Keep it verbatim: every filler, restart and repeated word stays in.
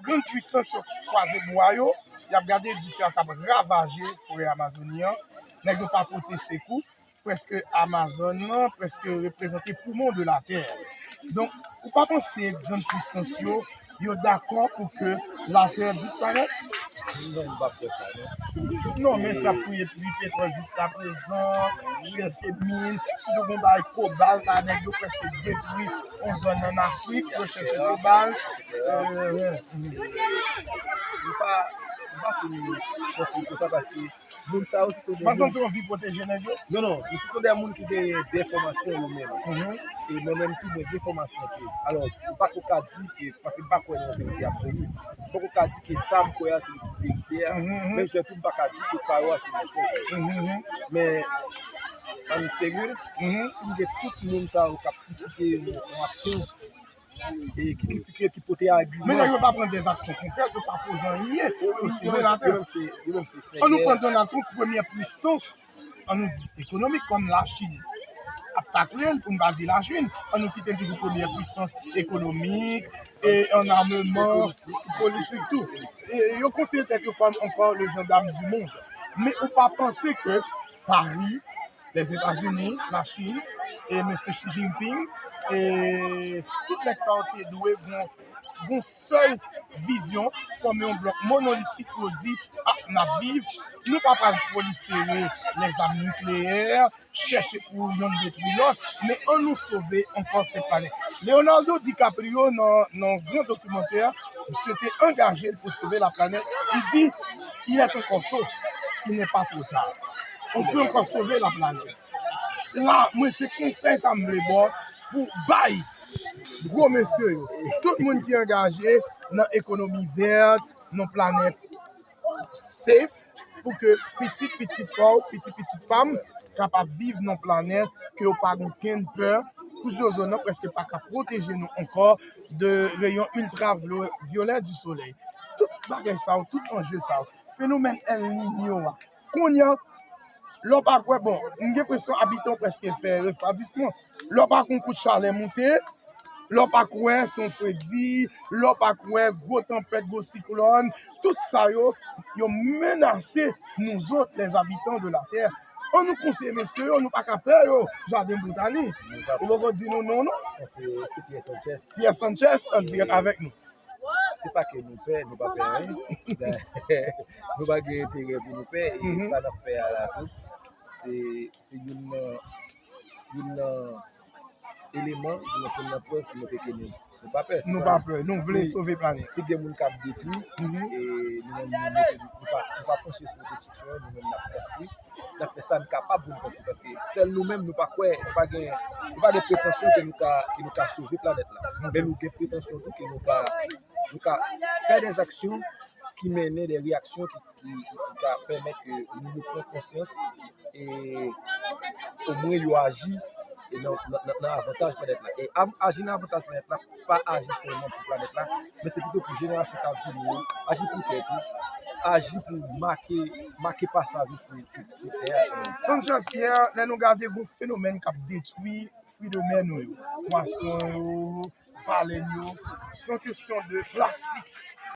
Grann pwisans yo kwaze bwa yo, y ap gade dife a k ap ravaje forè Amazoni an. Nèg yo pa pote sekou, prèske Amazon nan prèske reprezante poumon de la tè. Donk, ou pa panse grann pwisans yo, yo dakò pou ke latè disparèt? Non, m pa kwè sa, non. Non, men y ap fouye pi petwòl jiska prezan, chèche min, sitou gon bagay kobal la, nèg yo prèske detwi yon zòn ann Afrik, yo chèche kobal. M pa, m pa fin panse konsa paske moun sa yo, se de moun. Ou pa santi w anvi pwoteje nèg yo? Non, non, se de moun ki gen de fòmasyon yo menm. Mhm. E mwen menm tou, mwen gen fòmasyon tou. Alò, m pa ko ka di ke, paske m pa kwè nan verite absoli. M pa ko ka di ke sa m kwè a se verite a. Mhm, mhm. Menm jan tou, m pa ka di ke pawòl a se mensonj. Mhm, mhm. Men, an serye, mhm, si m gen tout moun sa yo k ap kritike yon, yon aksyon, e ki kritike, ki pote agiman. Men nèg yo pa pran de aksyon konkrèt, yo pa poze anyen pou yo sove latè. Yo menm se, yo menm se fè gè. An nou pran Donald Trump, premyè pwisans, an nou di, ekonomik kòm Lachin ap takle l, pou n pa di Lachin, an nou kite l toujou premyè pwisans ekonomik, e an ameman, politik tou. E yo konsidere tèt yo kòm ankò le gendarme du monde. Men ou pa panse ke Paris, Lèzetazini, Lachin, e mesye Xi Jinping, e tout nèg sa yo te dwe gon, gon sèl vizyon, fòme yon blòk monolitik pou yo di, a, n ap viv, nou pa pral pwolifere lèzam nikleyè, chèche pou yonn detwi lòt, men an nou sove ankò sèt planèt. Leonardo DiCaprio, nan, nan gran dokimantè, misye te angaje l pou sove laplanèt. Li di, il est encore tôt, il n'est pas trop tard. On peut encore sauver la planète. La, mwen, se konsèy sa m vle ba w pou bay gwo mesye yo. Tout moun ki angaje nan ekonomi vèt, nan planèt safe, pou ke pitit pitit pa w, pitit pitit pa m, kapab viv nan planèt ke yo pa gen okenn pè. Kouch dozòn nan prèske pa ka pwoteje nou ankò de reyon iltravyolè di solèy. Tout bagay sa yo, tout anje sa yo, fenomèn El Niño a, kounye a, lè w pa kwè, bon, m gen enpresyon abitan yo prèske fè refwadisman. Lè w pa kwè yon kout chalè moute, lè w pa kwè se yon fredi, lè w pa kwè gwo tanpèt, gwo siklòn, tout sa yo, yo menase nou zòt, les habitants de la terre. An nou konseye mesye yo, nou pa ka fè yo jaden botanik. Ou poko di nou non, non. Se, se Pierre Sanchez. Pierre Sanchez, an dirèk avèk nou. Se pa ke nou pè, nou pa pè anyen. Nou pa gen enterè pou nou pè, e sa n ap fè a la tou, se, se youn nan, youn nan eleman, youn nan prèv ki montre ke nou, nou pa pè. Nou pa pè, nou vle sove planèt. Si gen moun k ap detwi, e nou menm, nou, nou pa, nou pa panche sou destriksyon, nou menm n ap konstwi. N ap fè sa n kapab pou n konstwi, paske sèl nou menm, nou pa kwè, nou pa gen, nou pa gen pretansyon ke nou ka, ke nou ka sove planèt la. Men nou gen pretansyon tou ke nou ka, nou ka fè de aksyon ki mennen de reyaksyon ki, ki, ki, ki ka pèmèt ke nou, nou pran konsyans e omwen yo aji e nan, nan, nan, nan avantaj planèt la. E am-, aji nan avantaj planèt la, pa aji sèlman pou planèt la, men se pito pou jenerasyon k ap vini yo, aji pou tèt ou, aji pou make, make pasaj ou sou, sou, sou tè a kanmenm. Sanchez Pierre, lè nou gade gon fenomèn k ap detwi fwi de mè nou yo, pwason yo, balèn yo, se yon kesyon de plastik.